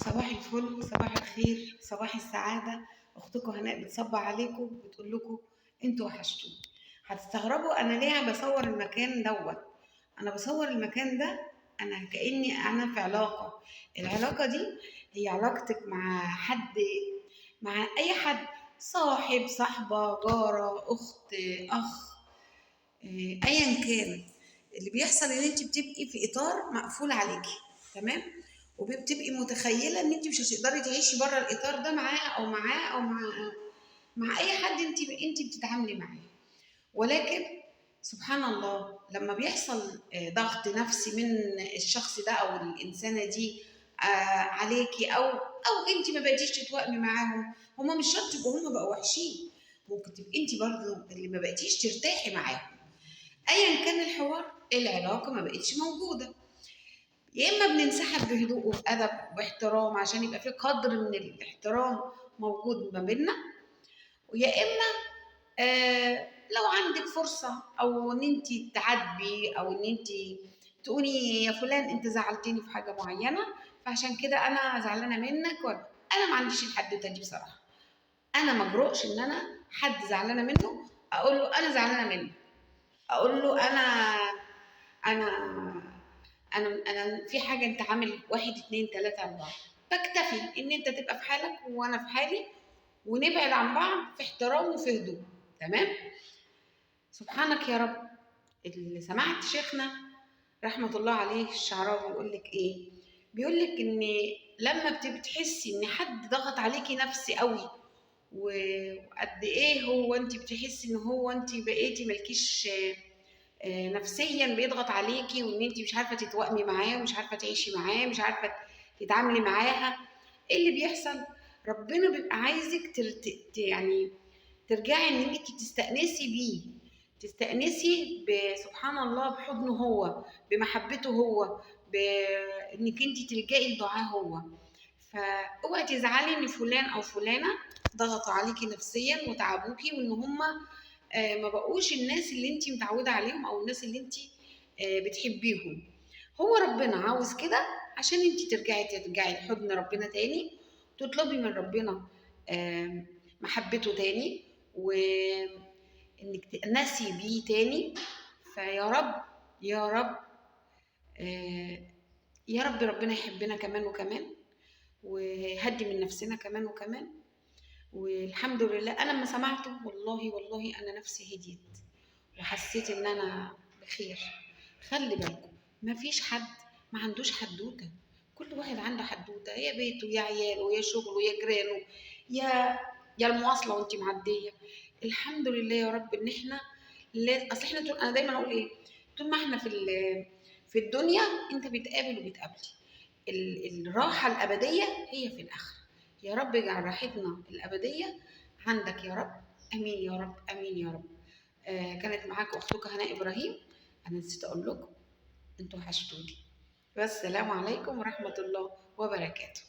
صباح الفل، صباح الخير، صباح السعادة. أختكم هناء بتصبح عليكم وبتقول لكم انتوا وحشتوني. هتستغربوا أنا ليه بصور المكان دوت. أنا بصور المكان ده أنا كأني أنا في علاقة. العلاقة دي هي علاقتك مع حد، مع أي حد، صاحب، صاحبة، جارة، أخت، أخ، أيا كان. اللي بيحصل إن أنت بتبقي في إطار مقفول عليكي، تمام؟ وبتبقي متخيله ان انت مش هتقدري تعيشي بره الاطار ده معاها او معاه او مع اي حد انت بتتعاملي معاه. ولكن سبحان الله لما بيحصل ضغط نفسي من الشخص ده او الانسانة دي عليكي، او انت ما بقيتيش تتوائمي معاهم، هما مش شرط يبقوا هما بقوا وحشين، ممكن تبقي انت برضه اللي ما بقيتيش ترتاحي معاهم. ايا كان الحوار، العلاقة ما بقتش موجودة. يا اما بننسحب بهدوء وبأدب وباحترام عشان يبقى في قدر من الاحترام موجود ما بيننا، ويا اما لو عندك فرصة او ان انت تعاتبي او ان انت تقولي يا فلان انت زعلتني في حاجة معينة فعشان كده انا زعلانة منك. ولا انا ما عنديش الحدوتة دي بصراحة، انا ما اجرؤش ان انا حد زعلانة منه اقول له انا زعلانة منه، اقول له انا انا انا انا في حاجة انت عامل 1 2 3 4. بكتفي ان انت تبقى في حالك وانا في حالي، ونبعد عن بعض في احترام وفي هدوء، تمام؟ سبحانك يا رب. اللي سمعت شيخنا رحمه الله عليه الشعراوي بيقول لك ايه؟ بيقول لك ان لما بتحسي ان حد ضغط عليكي نفسي قوي، وقد ايه هو انت بتحسي ان هو انت بقيتي مالكيش نفسيا بيضغط عليكي، وان انت مش عارفه تتوائمي معاه ومش عارفه تعيشي معاه ومش عارفه تتعاملي معاها، ايه اللي بيحصل؟ ربنا بيبقى عايزك يعني ترجعي ان انت تستأنسي بيه، تستأنسي سبحان الله بحضنه هو، بمحبته هو، بانك انت تلجئي لدعاه هو. فاوعي تزعلي ان فلان او فلانه ضغطوا عليكي نفسيا وتعبوكي، وان هما ما بقوش الناس اللي انت متعوده عليهم او الناس اللي انت بتحبيهم. هو ربنا عاوز كده عشان انت ترجعي لحضن ربنا تاني، تطلبي من ربنا محبته تاني، وانك تأنسي بيه تاني. فيا رب يا رب يا رب ربنا يحبنا كمان وكمان، ويهدي من نفسنا كمان وكمان. والحمد لله انا لما سمعته والله والله انا نفسي هديت وحسيت ان انا بخير. خلي بالكم مفيش حد ما عندوش حدوتة، كل واحد عنده حدوتة، يا بيته يا عياله يا شغله يا جيرانه يا المواصلة وانت معدية. الحمد لله يا رب ان احنا اصل احنا طول، انا دايما اقول ايه، طول ما احنا في الدنيا انت بتقابل وبتقابلي. الراحة الابدية هي في الاخرة. يا رب اجعل راحتنا الأبدية عندك يا رب، أمين يا رب، أمين يا رب. كانت معاكم أختكم هناء إبراهيم. أنا نسيت أقول لكم أنتوا وحشتوني. والسلام عليكم ورحمة الله وبركاته.